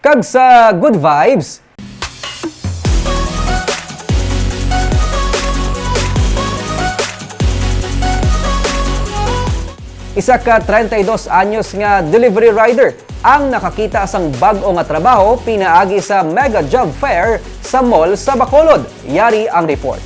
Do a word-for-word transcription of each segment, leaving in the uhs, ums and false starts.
Kag sa good vibes, isa ka treinta y dos anyos nga delivery rider ang nakakita sang bag-o nga trabaho pinaagi sa Mega Job Fair sa mall sa Bacolod. Yari ang report.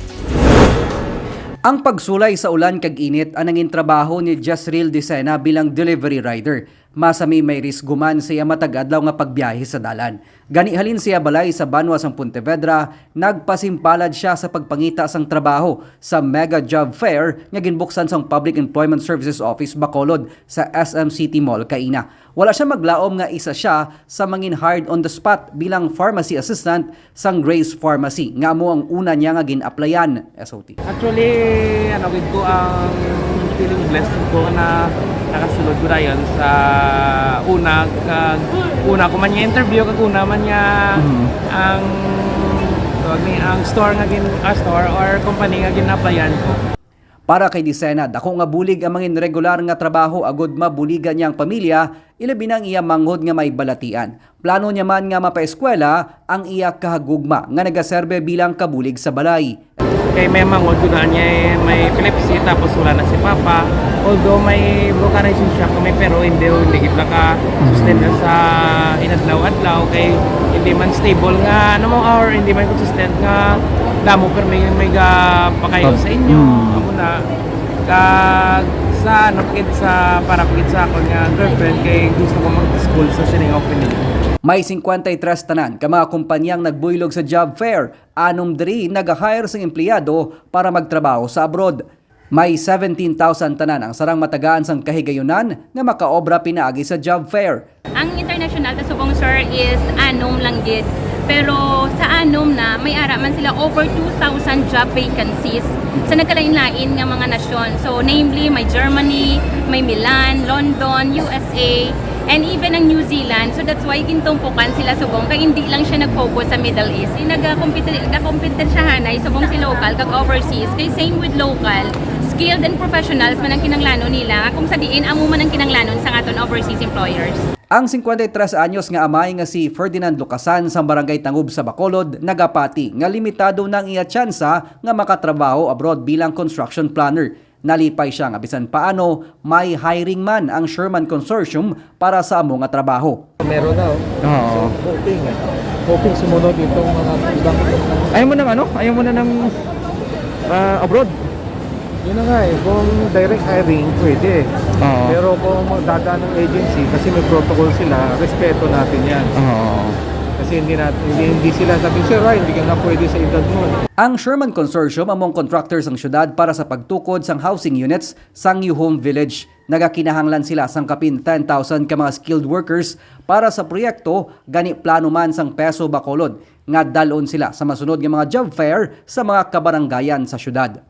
Ang pagsulay sa ulan kag init ang nangin trabaho ni Jezreel Dicena bilang delivery rider. Masami may risgo man sa iya matag-adlaw nga pagbiyahe sa dalan. Gani, halin sa iya balay sa banwa sang Pontevedra, nagpasimpalad sia sa pagpangita sang trabaho sa Mega Job Fair nga ginbuksan sang Public Employment Services Office Bacolod sa S M City Mall kaina. Wala sia maglaom nga isa sia sa mangin hired on the spot bilang pharmacy assistant sang Grace Pharmacy, nga amo ang una niya nga gin-applyan, S O T. Actually, ano gid ko, ang feeling blessed ko na nakasulod ko dayon sa una, kag una ko man nga interview, kag una man nga Mm. ang, tawag ni, ang store nga gin-, ah, store or company nga gin-applyan ko. Para kay Dicena, dako nga bulig ang mangin regular nga trabaho agud mabuligan niya ang pamilya, ilabi na ang iya manghod nga may balatian. Plano niya man nga mapaeskwela ang iya kahagugma nga nagaserbe bilang kabulig sa balay. Kay may manghod ko daan niya, eh, may epilepsy, tapos wala na si Papa. Although may vulcanizing shop kami, pero hindi, hindi gid naka-sustain Mm. sa inadlaw-adlaw, kay hindi man stable nga, ano mo, or hindi man consistent nga damo, pero may, may ga-pakayo Pag-, sa inyo. Mm. Amo na, kag sa, ano, kid sa, para kid sa akon nga girlfriend, kay gusto ko mag-school sa sining opening. May cincuenta y tres tanan ka mga kumpanyang nagbuylog sa job fair. Anom diri nag-hire sing empleyado para magtrabaho sa abroad. May seventeen thousand tanan ang sarang matagaan sang kahigayunan nga makaobra pinaagi sa job fair. Ang international ta subong, sir, is anom lang gid. Pero sa anom na, may ara man sila over two thousand job vacancies sa nagkalain-lain nga mga nasyon. So, namely, may Germany, may Milan, London, U S A, and even ang New Zealand. So, that's why gintumpukan sila subong, kay hindi lang siya nag-focus sa Middle East. Nagkakompete-, nagkakompetensyahanay subong si local kag overseas. Kay same with local, skilled and professionals man ang kinanglanon nila, nga kung sa diin amo man ang kinanglanon sa aton overseas employers. Ang cincuenta y tres anyos nga amay nga si Ferdinand Lucasan sa Barangay Tangub sa Bacolod nagapati nga limitado na ang iya tsansa nga makatrabaho abroad bilang construction planner. Nalipay sia nga bisan paano may hiring man ang Sherman Consortium para sa amo nga trabaho. Meron na, oh. Oo. So, hoping, eh. Hoping sumunod itong mga ibang Ayaw mo ng ano? Ayaw mo na ng, ah, abroad? Yun na nga eh, kung direct hiring, pwede. Oo. Pero kung dadaan ng agency, kasi may protocol sila, respeto natin yan. Oo. Kasi hindi nat-, hindi, hindi sila sabi, "Sir, ay, hindi ka na pwede sa edad mo." Ang Sherman Consortium amo ang contractor sang syudad para sa pagtukod sang housing units sang New Home Village. Nagakinahanglan sila sang kapin ten thousand ka mga skilled workers para sa proyekto, gani plano man sang PESO Bacolod nga dal-on sila sa masunod nga mga job fair sa mga kabarangayan sa syudad.